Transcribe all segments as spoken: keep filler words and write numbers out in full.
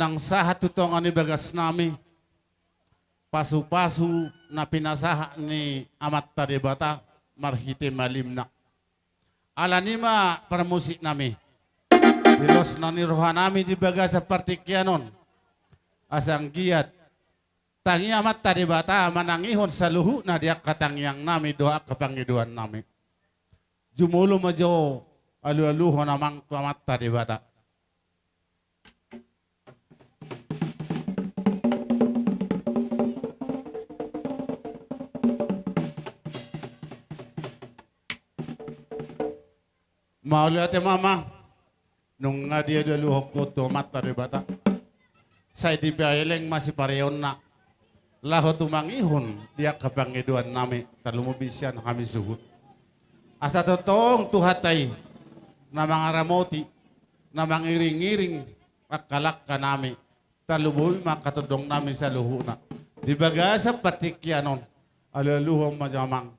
Nang sahat tu tonga ni bagas nami, pasu-pasu na pinasahat ni Amanta Debata marhite malimna. Alani ma parmusik nami, di losna ni roha nami di bagasan partingkian on, asa anggiat tangi Amanta Debata manangihon saluhutna di angka tangiang nami dohot angka pangidoan nami. Jumolo ma jo alu-aluhon amang tu Amanta Debata. Mauliate ma amang, nunga dialu-aluhon ho tu Amanta Debata. Sai dipaeleng ma sipareonna laho tumangihon di angka pangidoan nami, tarlumobi sian hami suhut. Asa tongtong Tuhanta i na mangaramoti, na mangiring-iring angka langka nami, tarlumobi ma angka tondong nami saluhutna di bagasan partingkian on. Alu-aluhon ma jo amang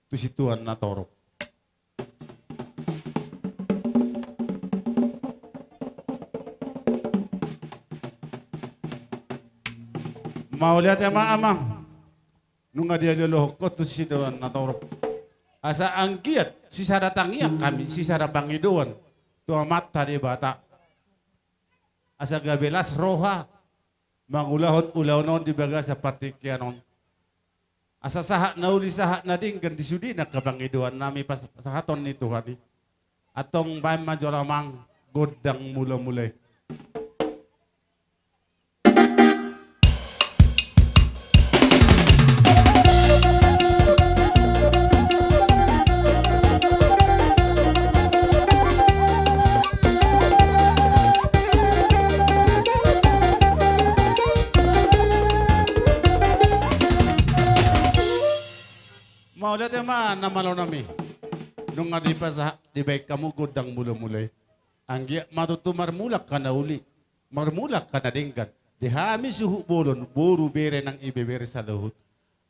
tu situan na torop. Mauliate ma amang, nunga dialu-aluhon ho tu situan na torop. Asa anggiat sisada tangiang hami, sisada pangidoan tu Amanta Debata. Asa gabe las roha mangulahon ulaon on di bagasan partingkian on. Asa sahat na uli, sahat na denggan di sude na angka pangidoan nami pas-, pasahaton ni Tuhan i. Antong baen ma jo amang gondang mula-mula i. Mauliate ma na malo nami. Nunga dipasahat, dibaen hamu gondang mula-mula i. Anggiat ma tutu marmula angka na uli, marmula angka na denggan di hami suhut bolon, boru, bere nang ibebere saluhut.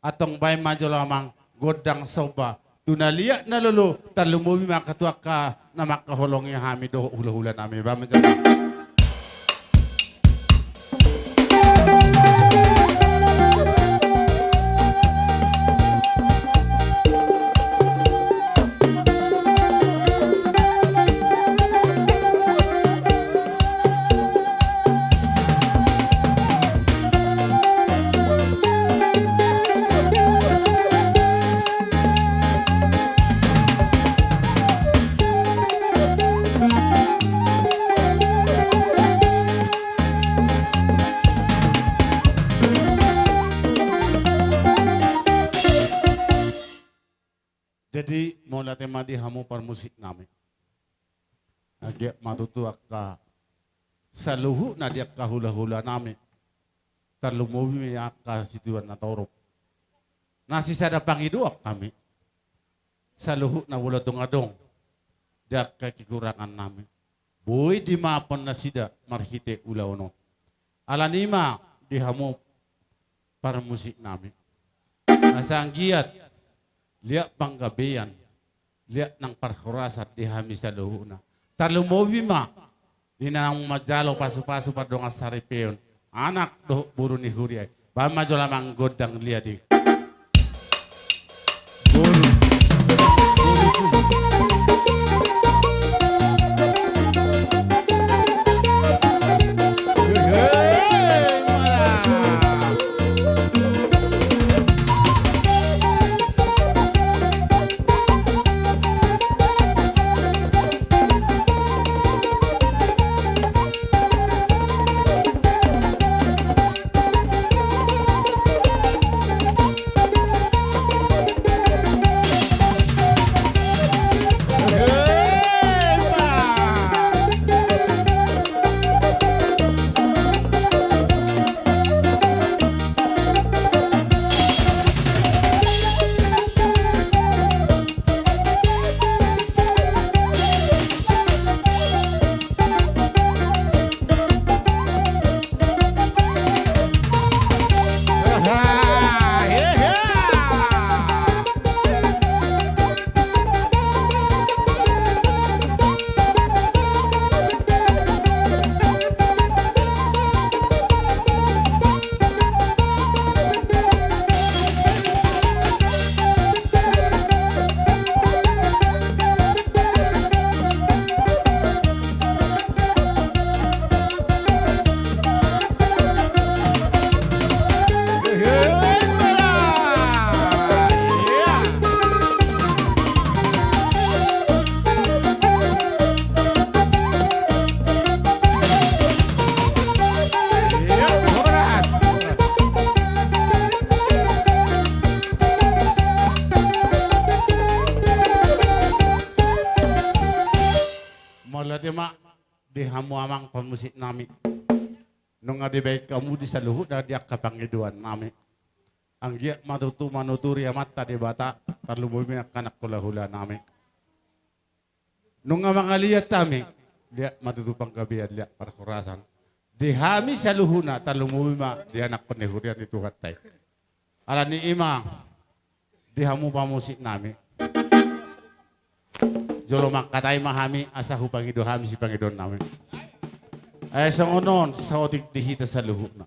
Antong baen ma jolo amang gondang somba tu na liat na lolo, tarlumobi ma angka tu angka na mangkaholongi hami dohot hula-hula nami. Baen ma jolo. Jadi, mauliate ma di hamu parmusik nami. Anggiat ma tutu angka saluhutna di angka hula-hula nami, tarlumobi ma angka situan na torop, na sisada pangidoan hami, saluhutna molo tung adong di angka kekurangan nami, boi dimaafhon nasida marhite ulaon on. Alani ma di hamu parmusik nami, asa anggiat liat panggabean, liat nang parhorasan di hami saluhutna. Tarlumobi ma di na naung manjalo pasu-pasu pardongansaripeon, anak dohot boru ni huria i. Baen ma jolo amang gondang liat i. di hamu amang pamusik nami. Nunga dibaen hamu di saluhutna di angka pangidoan nami. Anggiat ma tutu manuturi Amanta Debata, tarlumobi ma angka anak hulahula nami. Nunga mangaliat hami, liat ma tutu panggabean, liat parhorasan. Di hami saluhutna, tarlumobi ma di anakkon ni huria ni Tuhanta i. Alani i ma, di hamu pamusik nami. Jolo mangkatai ma hami, asa hupangido hami sipangidoan nami. Ai songon on, saotik di hita saluhutna.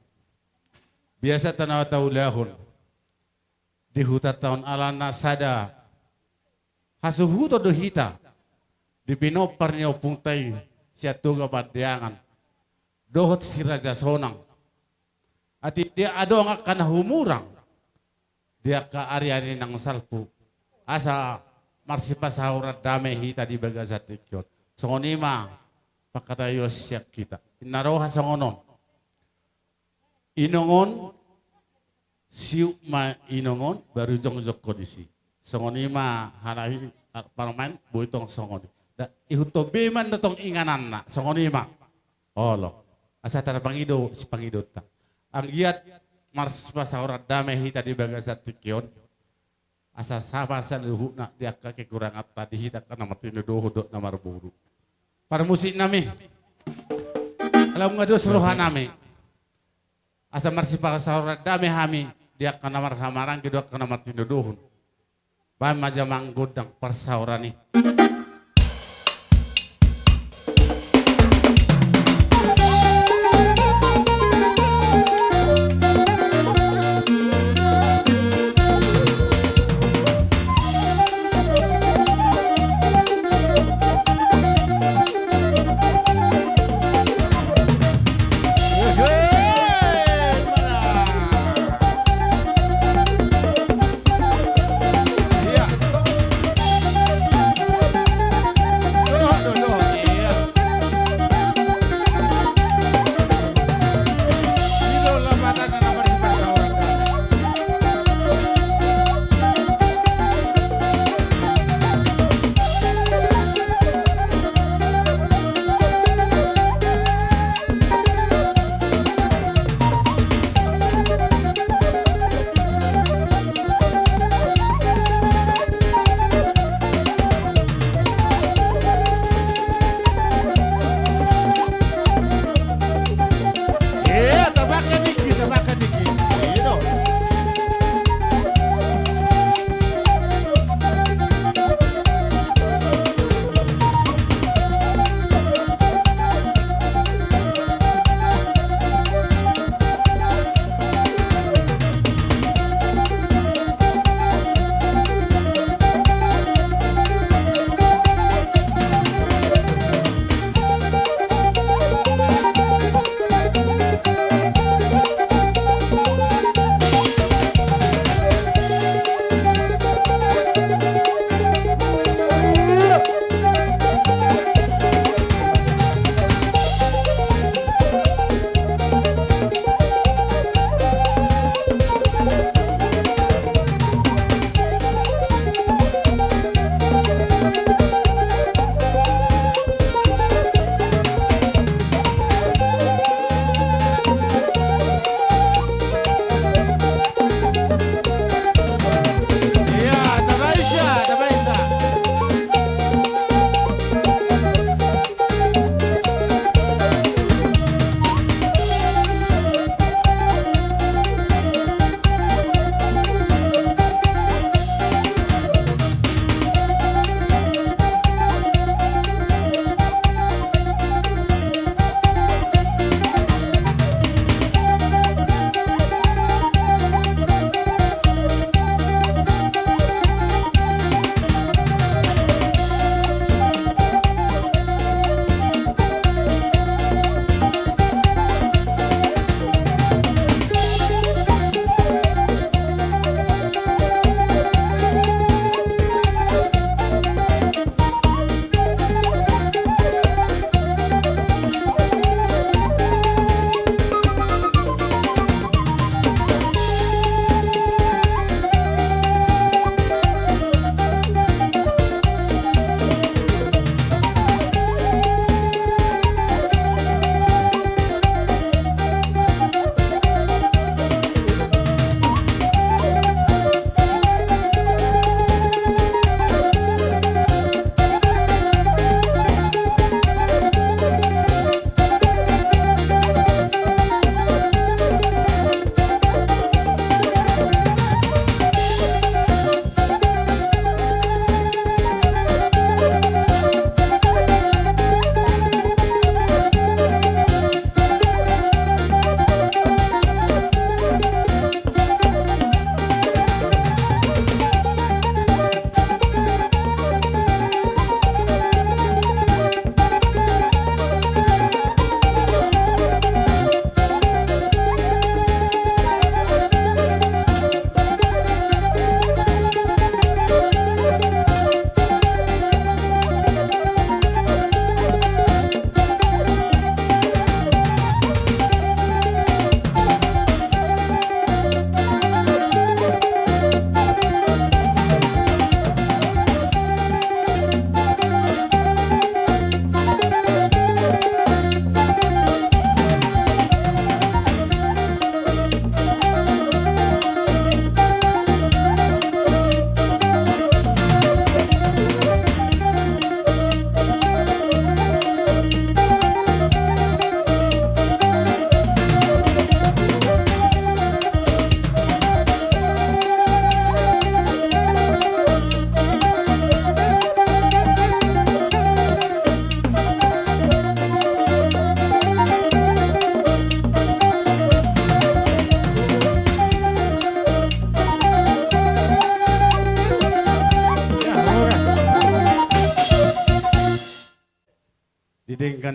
Biasa tano taulahon. Di hutanta on alana sada hasuhuton do hita. Di pinompar ni ompungta i, Siantuga Pandeangan. Dohot si Raja Sonang. Atik dia adong angka na humurang. Di angka ariari naung salpu. Asa marsipasaoran dame hita di bagasan tingki on. Songon i ma, pangkataion sian hita. Inna roha songon on. Inong on, siuk ma inong on, baru jongjong ho disi. Songon i ma halahi, parmaen, boi tong songon i. Da, ihuthon be ma tong ingananna, songon i ma. Olo. Asa tarpangido, sipangidonta. Anggiat, marsipasaoran dame hita di bagasan tingki on. Asa sapa saluhutna di angka kekuranganta di hita angka na martinodohon dohot na marboru. Parmusik nami. Ala nunga dos roha nami. Asa marsipasaoran dame hami di angka na marhahamaranggi dohot angka na martinodohon. Baen ma jamang gondang parsaoran i.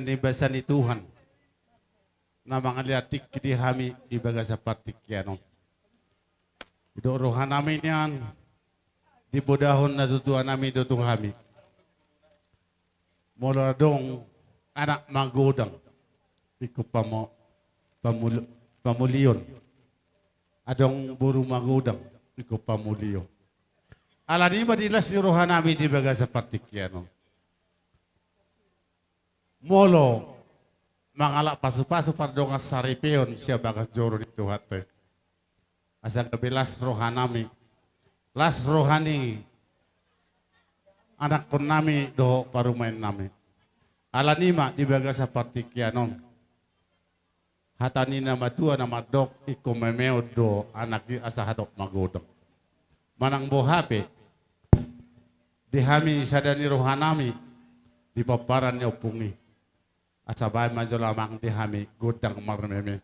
ni basa ni Tuhan na mangalean tingki di hami di bagasan partingkian on. Didok rohanami nian, dipodahon natuatuanami do tu hami. Molo adong anak magodang, ingkon pamo-, pamul-, pamulion. Adong boru magodang, ingkon pamulion. Alani i ma di las ni rohanami di bagasan partingkian on. Molo mangalap pasupasu pardongansaripeon sian bagas joro ni Tuhanta i, asa gabe las rohanami, las roha ni anakkonnami dohot parumaennami. Alani i ma di bagasan partingkian on, hata ni na matua na mandok, ingkon memeon do anak i asa hatop magodang. Manang boha pe, di hami sada ni rohanami di pomparan ni ompung i, asa baen ma jolo amang di hami gondang marmeme.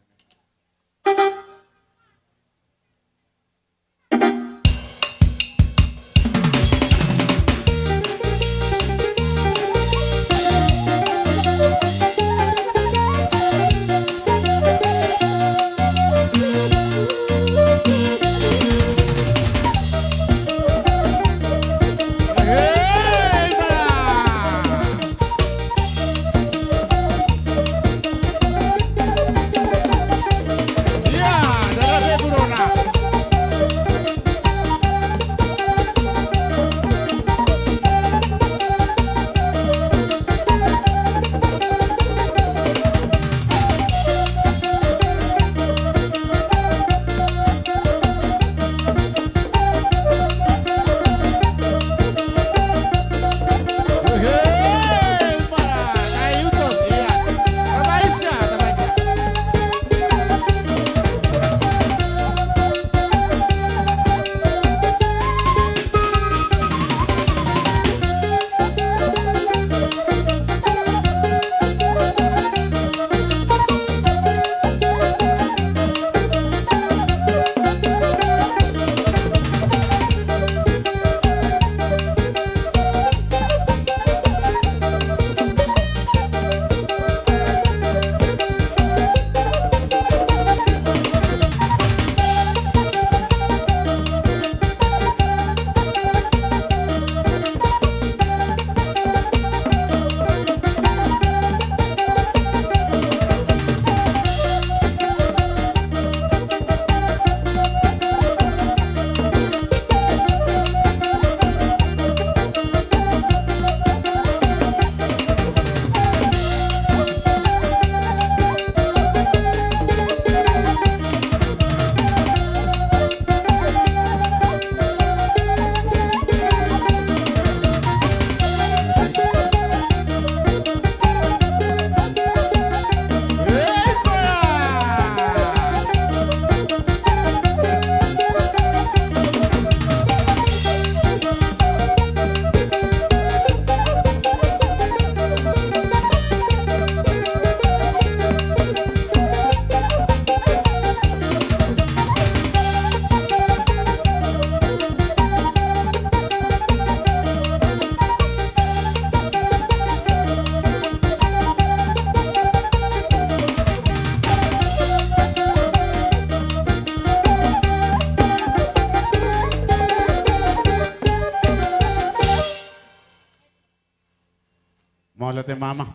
Mauliate ma amang.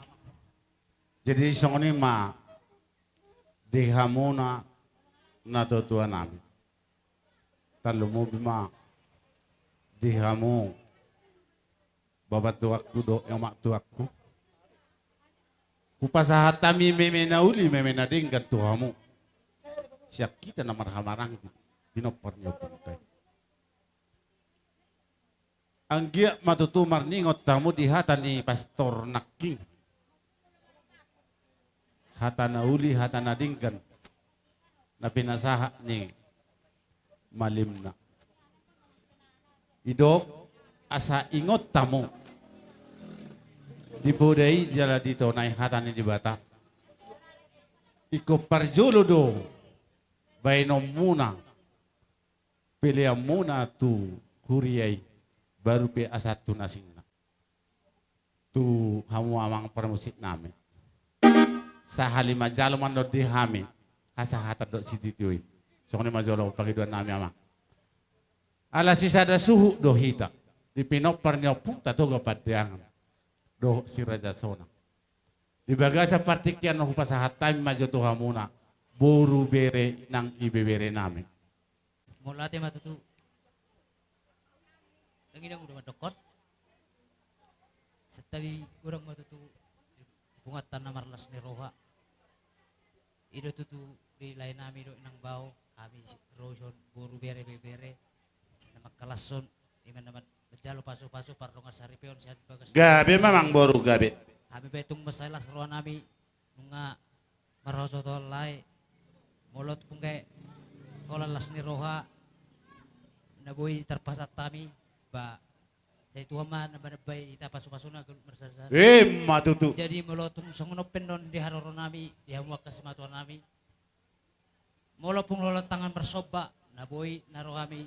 Jadi songon i ma di hamuna natuatuanami. Tarlumobi ma di hamu bapantuangku dohot omaktuangku. Hupasahat hami meme na uli, meme na denggan tu hamu sian hita na marhahamaranggi pinompar ni ompungta i. Anggiat ma tutu marningot hamu di hata ni pastor nangkin, hata na uli, hata na denggan na pinasahat ni malimna. Didok asa ingot hamu di poda i jala di tona i hata ni Debata. Ingkon parjolo do baenonmuna, peleanmuna tu huria i, baru pe asa tu na asingna. Tu hamu amang parmusiknami. sahali manjalo ma annon di hami hasahatan dohot sititi i. Songon i ma jolo pangidoan nami, Amang. Ala sisada suhut do hita di pinompar ni ompunta Toga Pandeangan dohot Si Raja Sonang. Di bagasan partingkian on hupasahat hami ma jo tu hamuna boru, bere nang ibebere nami. Mauliate ma tutu. Ndang i, ndang uda mandokkon. Santabi godang ma tutu di punguanta na marlas ni roha. I do tutu di lae nami dohot inang bao, hami ro dison boru, bere, ibebere na mangkalashon, ima na man-, manjalo pasupasu pardongan saripeon sian bagas. Gabe ma, Amang boru, gabe. Hami pe tung mansai las roha nami nunga marhasohotan lae. Molo tung gabe holan las ni roha na boi tarpasahat hami, ba sai Tuhan ma na manambai hita pasupasuna ganup marsarinsaring. Ima tutu. Jadi molo tung songon on pe annon di haroro nami di hamu angka simatua nami, molo pung holan tangan marsomba na boi na ro hami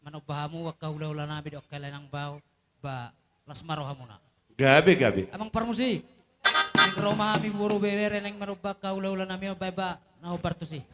manomba hamu angka hulahula nami dohot angka lae nang bao, ba las ma rohamuna. Gabe, gabe. Amang parmusik. Naeng ro ma hami boru, bere naeng manomba angka hulahula nami on, baen ma na hombar tusi.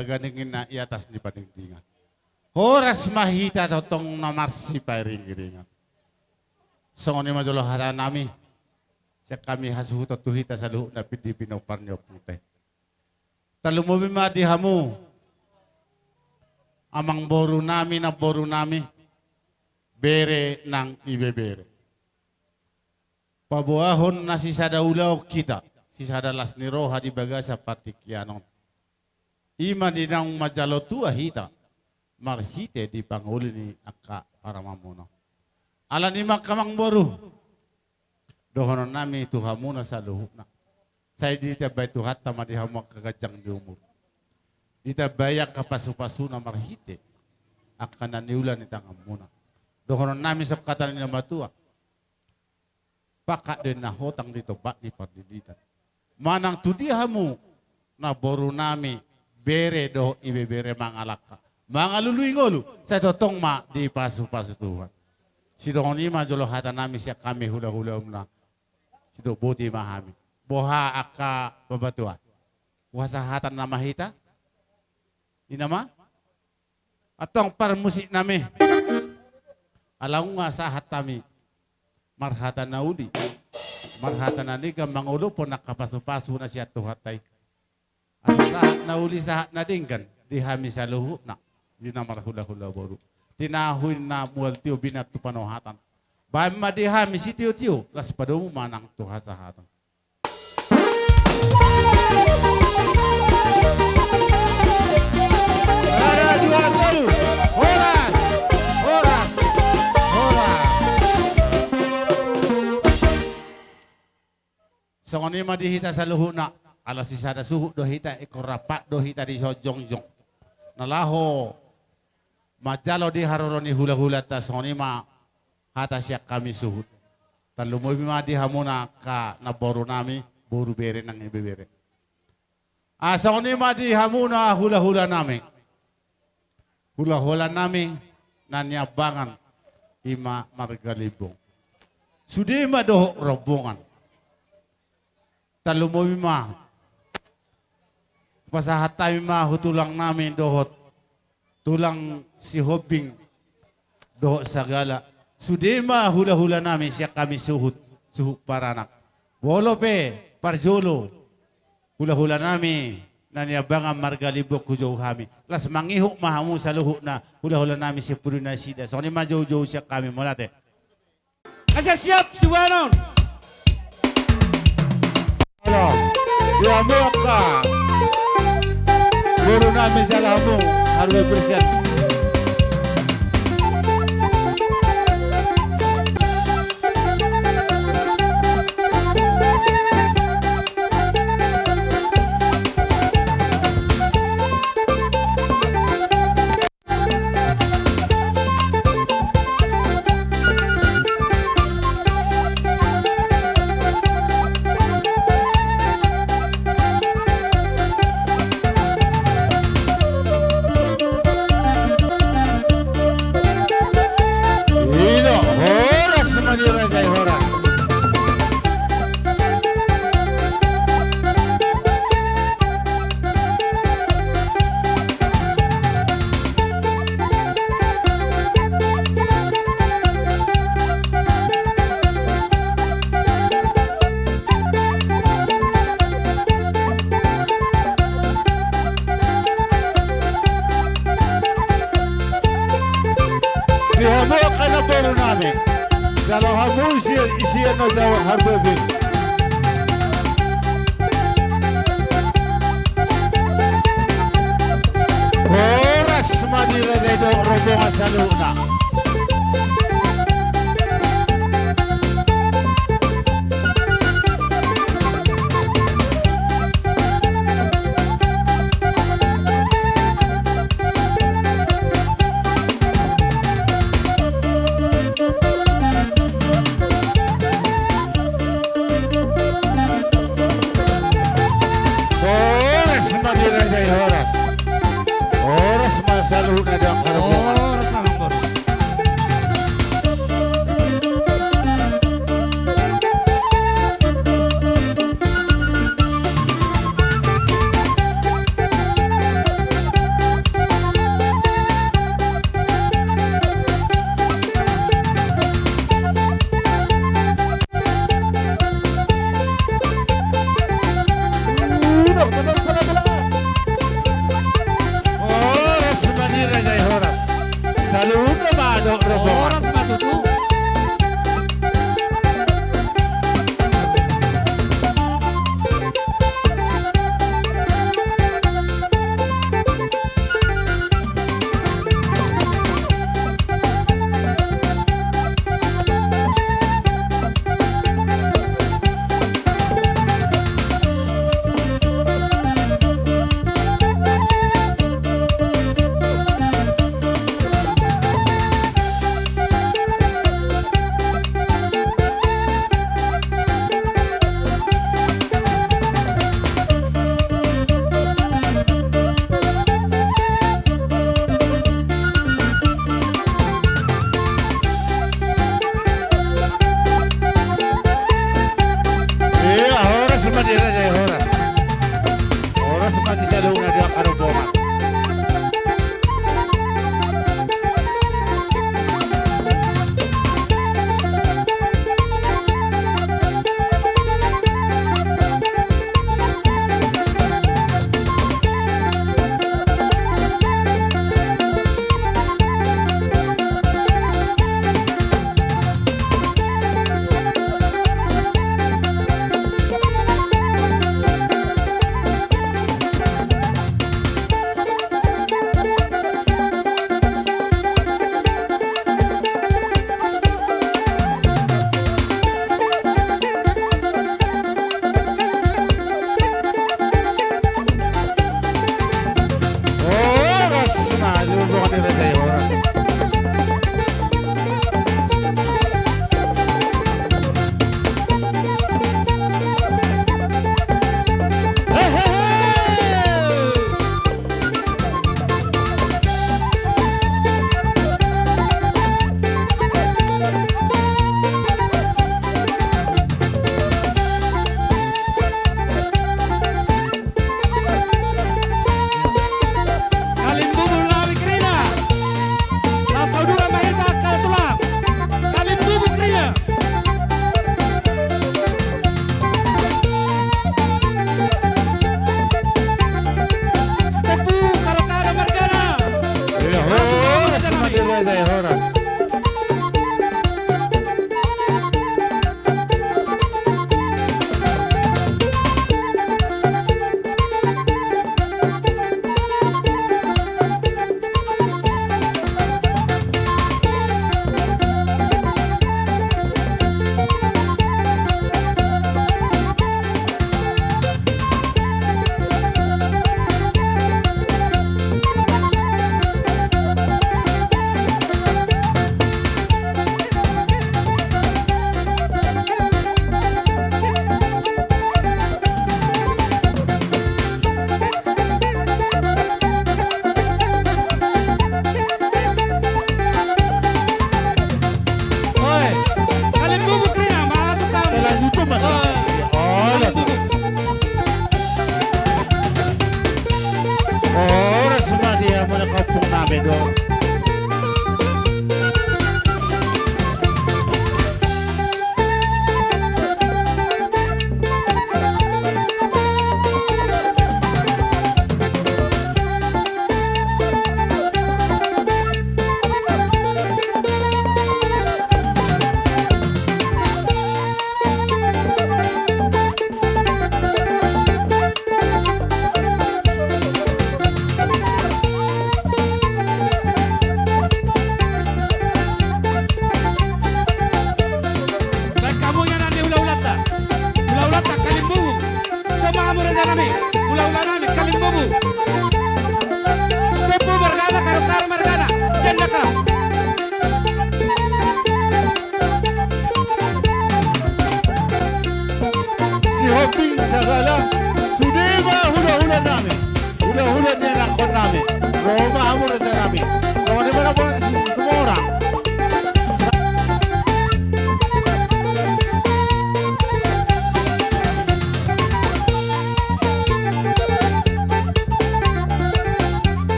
Paganingin na i atas ni paningtingan. Horas ma hita tongtong na marsipairingiringan. Songon i ma jolo hata nami. Sian hami hasuhuton tu hita saluhutna pindi pinompar ni ompunta i. Tarlumobi ma di hamu amangboru nami, namboru nami, bere nang ibebere. Paboahon na sisada ulaon hita, sisada las ni roha di bagasan partingkian on. I ma di naung manjalo tua hita, marhite di pangoli ni angka paramanmuna. Alani i ma angka amangboru, dohonon nami tu hamuna saluhutna. Sai ditambai Tuhanta ma di hamu angka ganjang ni umur. Ditambai angka pasupasuna marhite angka na niula ni tanganmuna. Dohonon nami songon hata ni na matua. Pangkat do inna hotang di tompak ni pardiditan. Manang tu dia hamu, namboru nami, bere dohot ibebere mangalangka, mangalului ngolu, sai tongtong ma dipasupasu Tuhan. Songon i ma jolo hata nami sian hami hulahulamu na. Songon i, boti ma hami. Boha angka bapa tua? Hupasahat hata ma hita? Inna ma? Antong parmusik nami. Ala nunga sahat hami marhata na uli, marhata na denggan mangolophon angka pasupasu na sian Tuhanta i. Asa sahat na uli, sahat na denggan di hami saluhutna, di na marhulahula boru. Tinahu inna mual tio, binat tu panohatan. Baen ma di hami sitiotio, laos padomu ma nang tu hasahatan. Sada, dua, tolu. Horas, horas, horas. Songon i ma di hita saluhutna, ala sisada suhut do hita, ingkon rap do hita dison jongjong. Na laho manjalo di haroro ni hulahulanta, songon i ma hata sian hami suhut. Tarlumobi ma di hamuna angka namboru nami, boru, bere nang ibebere. Ah, songon i ma di hamuna hulahula nami. Hulahula nami na niambangan i ma marga Limbong. Sude ma dohot rombongan. Tarlumobi ma, pasahat hami ma tu tulang nami dohot tulang Sihombing dohot Sagala. Sude ma hulahula nami sian hami suhut, suhut paranak. Molo pe parjolo hulahula nami na niambangan marga Limbong hujou hami, laos mangihut ma hamu saluhutna hulahula nami sian pudi nasida. Songon i ma joujou sian hami, mauliate. Asa siap sibuanon. Halo. Di hamu angka boru nami, jala hamu haru bersiap. Ino, horas ma di raja i, horas. Di hamu angka namboru nami. Jala hamu isi, isi na jawab harbebin. Horas ma di raja i dohot rombongan saluhutna. Horas ma di raja i, horas. Horas ma saluhutna di angka rombongan. Horas ma, amangboru.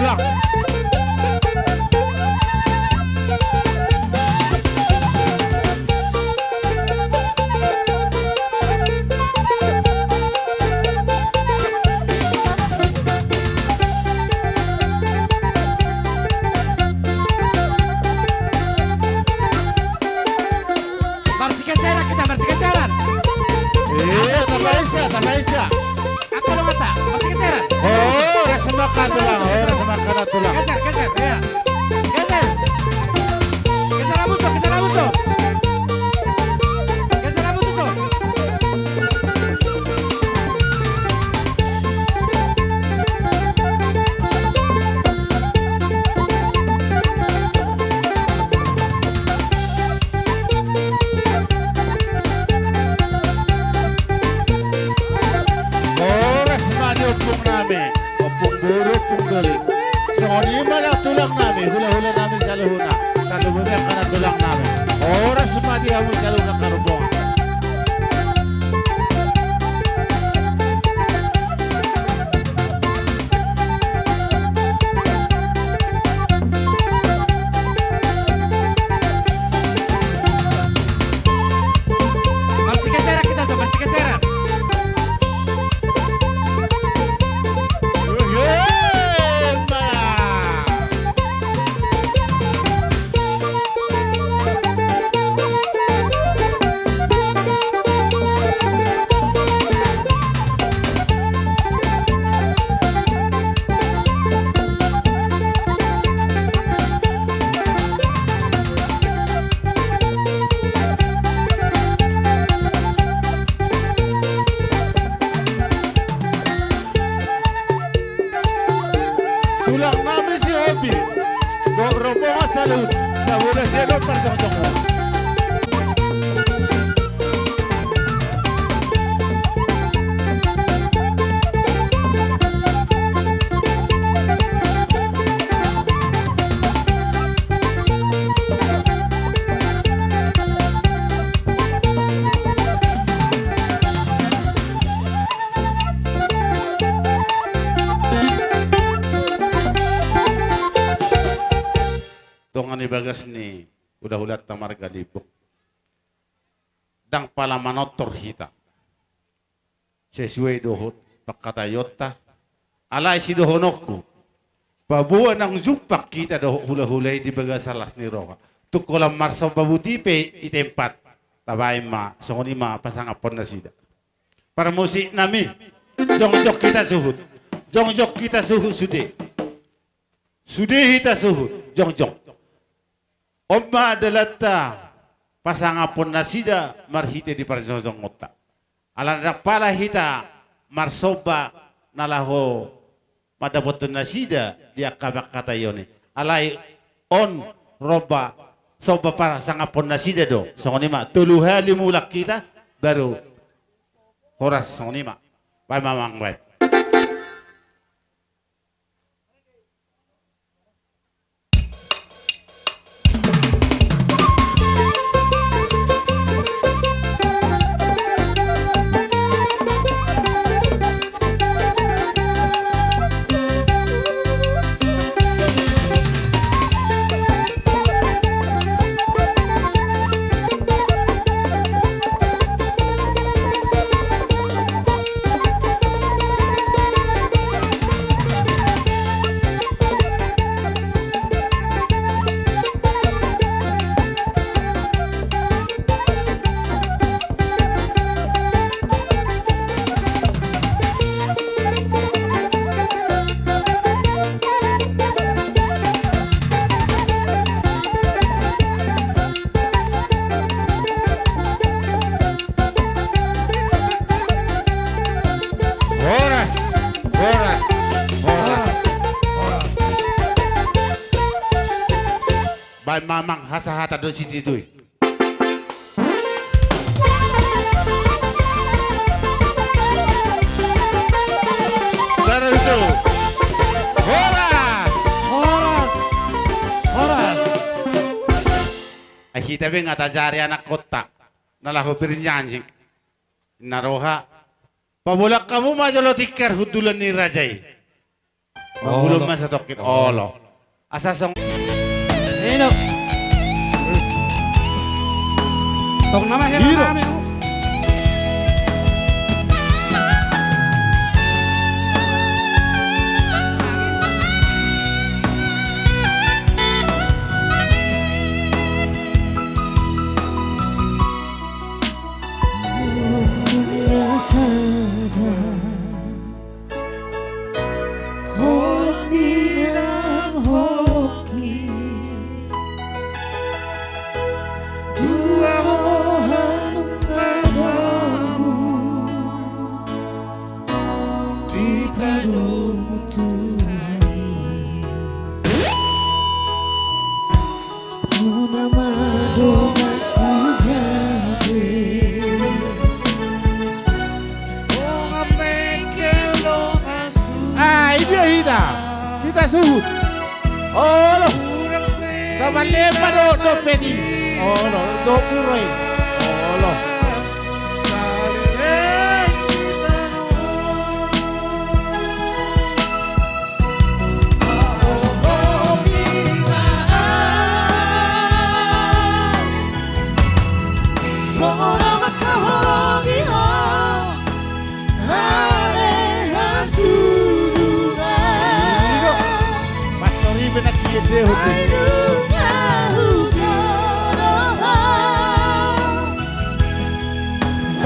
Marsigeseran hita, marsigeseran. Iya, tambai sa, tambai sa. Angka donganta, marsigeseran. Oh, rasa makan tulang, oh, rasa makan tulang. Geser, geser, iya. Geser. Geser hamu, Son, geser hamu, Son. Geser hamu, Son. Horas ma di ompung nami, ompung boru, ompung doli. Songon i ma nang tulang nami, hula-hula nami saluhutna. Tarlumobi angka na tulang nami. Horas ma di hamu saluhutna angka rombongan. Marsigeseran hita, Son, marsigeseran. Tulang nami si Hobi. Dohot rombongan saluhut. Sabola sian on parjongjong. Dongan i bagas ni hula-hulanta marga Limbong. Ndang pala manortor hita sesuai dohot pangkataionta. Alai sidohononku, paboa naung jumpang hita dohot hula-hula i di bagasan las ni roha, tung holan marsomba buti pe i tempat, tabaen ma songon i ma pasangaphon nasida. Parmusik nami, jongjong hita suhut. Jongjong hita suhut sude. Sude hita suhut, jongjong. On ma dalanta pasangaphon nasida marhite di parjongjongonta. Ala ndang pala hita marsomba na laho mandapothon nasida di angka pangkataion i. Alai on somba, somba pasangaphon nasida do. Songon i ma, tolu hali mulak hita, baru horas, songon i ma. Baen ma amang, baen. Horas, horas, horas, horas. Baen ma amang, hasahatan do sititi i. Tarus tu. Horas. Horas. Horas. Ai hita be nga tajari anak kota na laho bernyanyi. Na roha. Pabolak hamu ma jolo tikar hundulan ni raja i. Mangulon ma satongkin. Olo. Asa song. Ino. Tong nama hera nami. Holong ni nang holongki. Dua roha nunga domu dipadomu Tuhan i. Muna ma donganku gabe. Ah, i dia hita. Hita suhut. Olo. Taman lemba do dompet i. Olo, do pura i. Olo.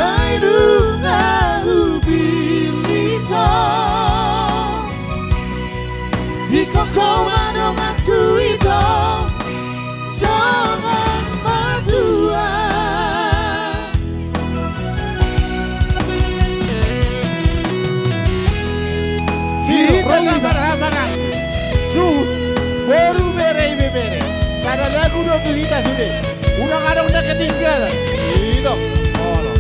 Ai nunga hupillit ho. Ingkon ho ma donganku i tong. Dongan matua. Hita na marhahamaranggi. Suhut, boru, bere, ibebere. Sada lagu do tu hita sude. Unang adong na ketinggalan. Ito. Olo.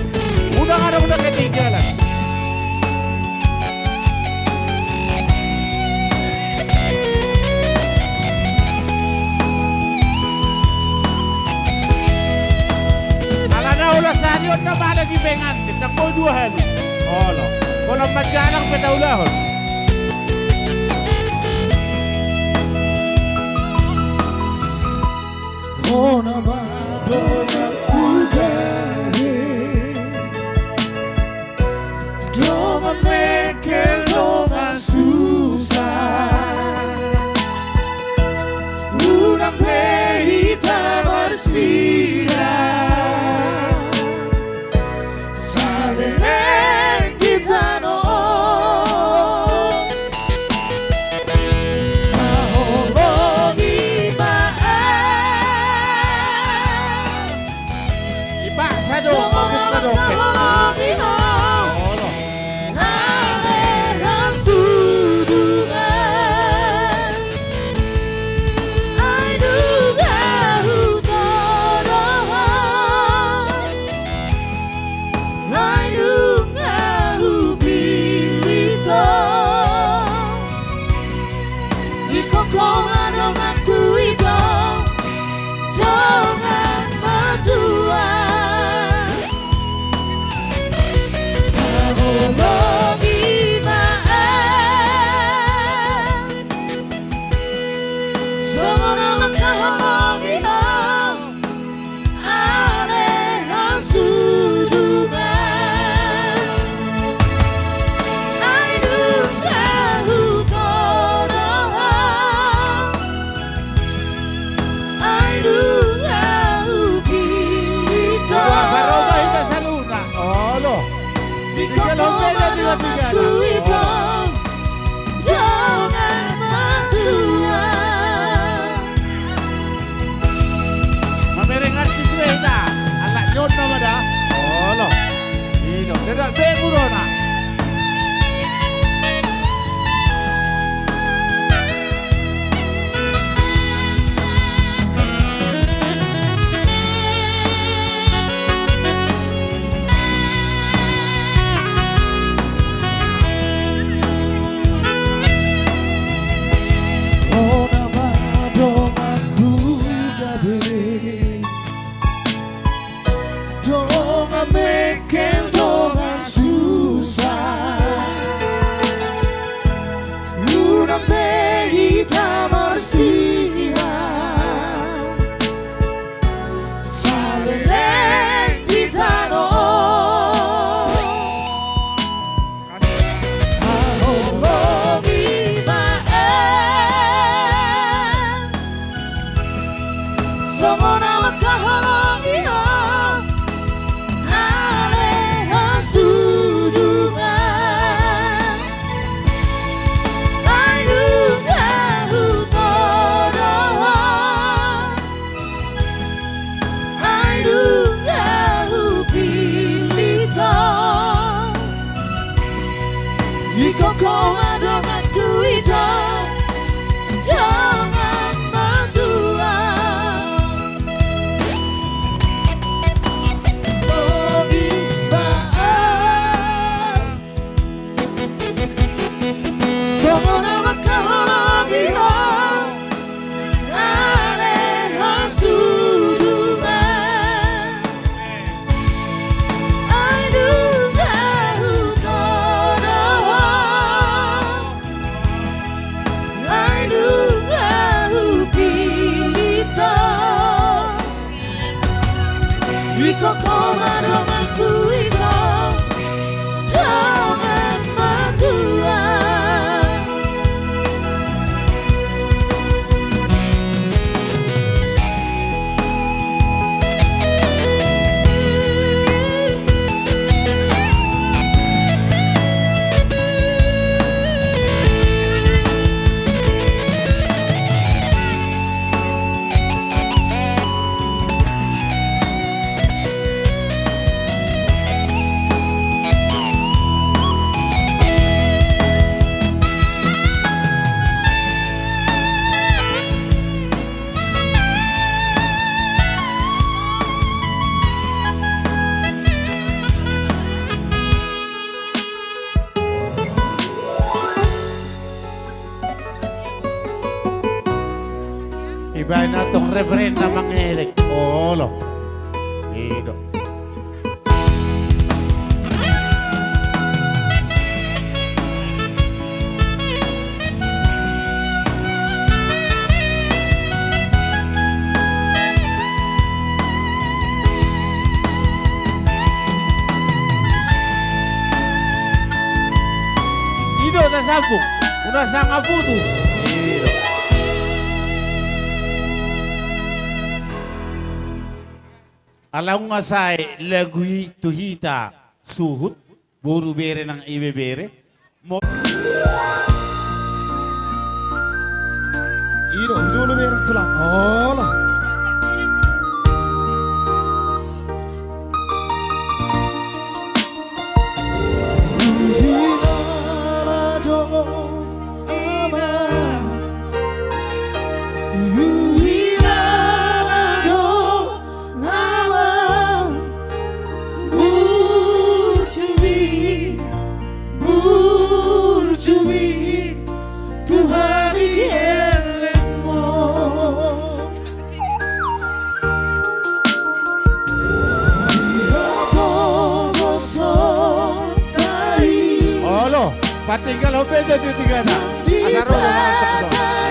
Unang adong na ketinggalan. Alana olo sahali on na bale di pengantin, ndang boi dua hali. Olo. Olo manjalang pe taulahon. Hona ma donganku gabe. Dongan mengkel, dongan susa. Unang pe hita marsirang saleleng di tano on. Haholongi ma au. Dipaksa do, songon dipaksa do. Haholongi ma au. Olo. Ale hasudungan. Ai nunga hutodohon. Ai nunga hupillit ho. Ingkon ho ma donganku i tong. Dongan matua. Haholongi ma au. Songon na mangkaholongi au. Ale hasudungan. Ai nunga hutodohon. Ai nunga hupillit ho. Asa ro ma hita saluhutna. Olo. Ingkon ho ma donganku i tong. Dongan matua. Mamereng artis be hita. Anak nyonna ma da. Olo. Ito, dedak be burona. Ho ma donganku ito, dongan matua. Lobi ba, songon na mangkaholongi ho, ale hasuduan. Ai nunga hutodo ho, ai nunga hupillit ho. Ito, ho ma donganku ito, dongan matua. Ibaen antong referen na mangelek. Olo. I do. I do, tasambung. Unang sanga putus. I do. Ala nunga sae lagu i tu hita suhut, boru, bere nang ibebere. Mo- I do, hujolo bere tulang. Olo. Huhilala do, Ama. Huhilala do, Ama. Burju i, burju i tu hami di elengmu. Olo, patinggal ho pe jo di tingana. Asa ro do mangan.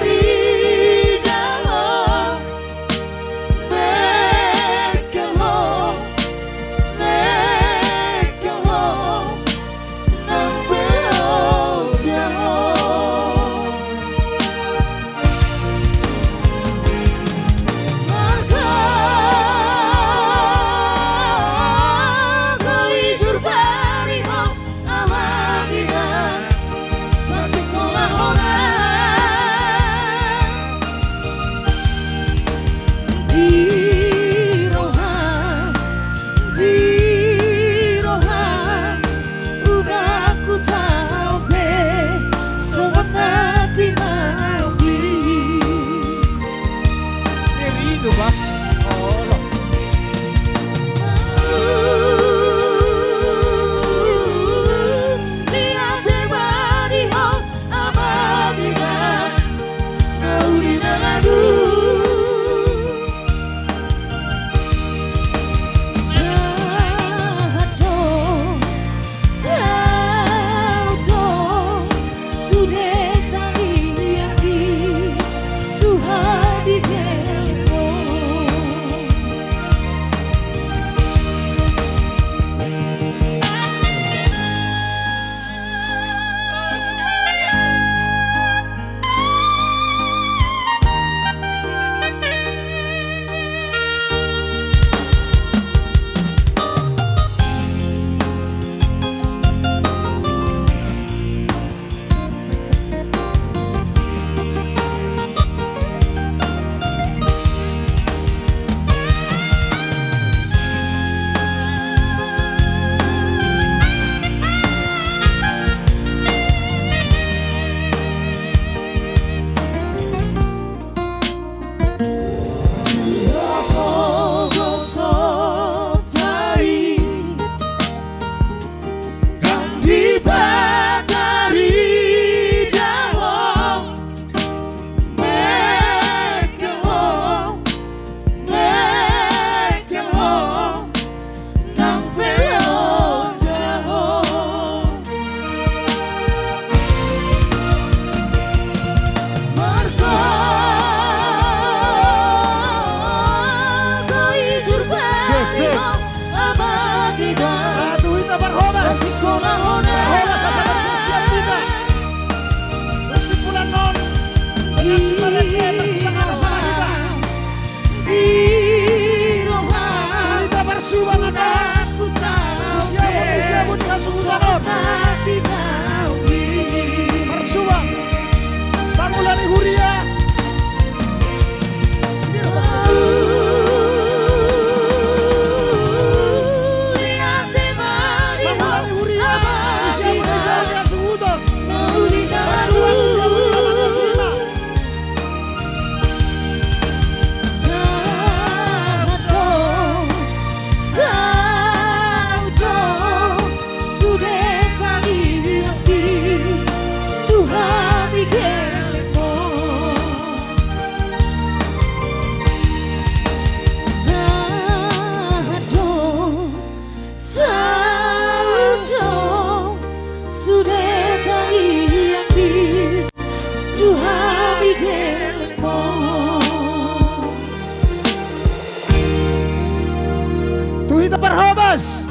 Ah, tu hita parhobas. Parhobas asa marsiasian hita. Kesimpulan on. Dengan hita parhobas, parsipanganon ma hita. Hita parsuang, Amang. Siamun, siamun hasuhuton on. Parsuang. Pangula ni huria. Pangula ni huria, Amang. Siamun hasuhuton. Parsuang, siamun hasuhuton. Sahat do, saut do, sude tangiangki tu hami gellengmon. Sahat do, saut do, sude tangiangki tu hami gellengmon. Tu hita parhobas.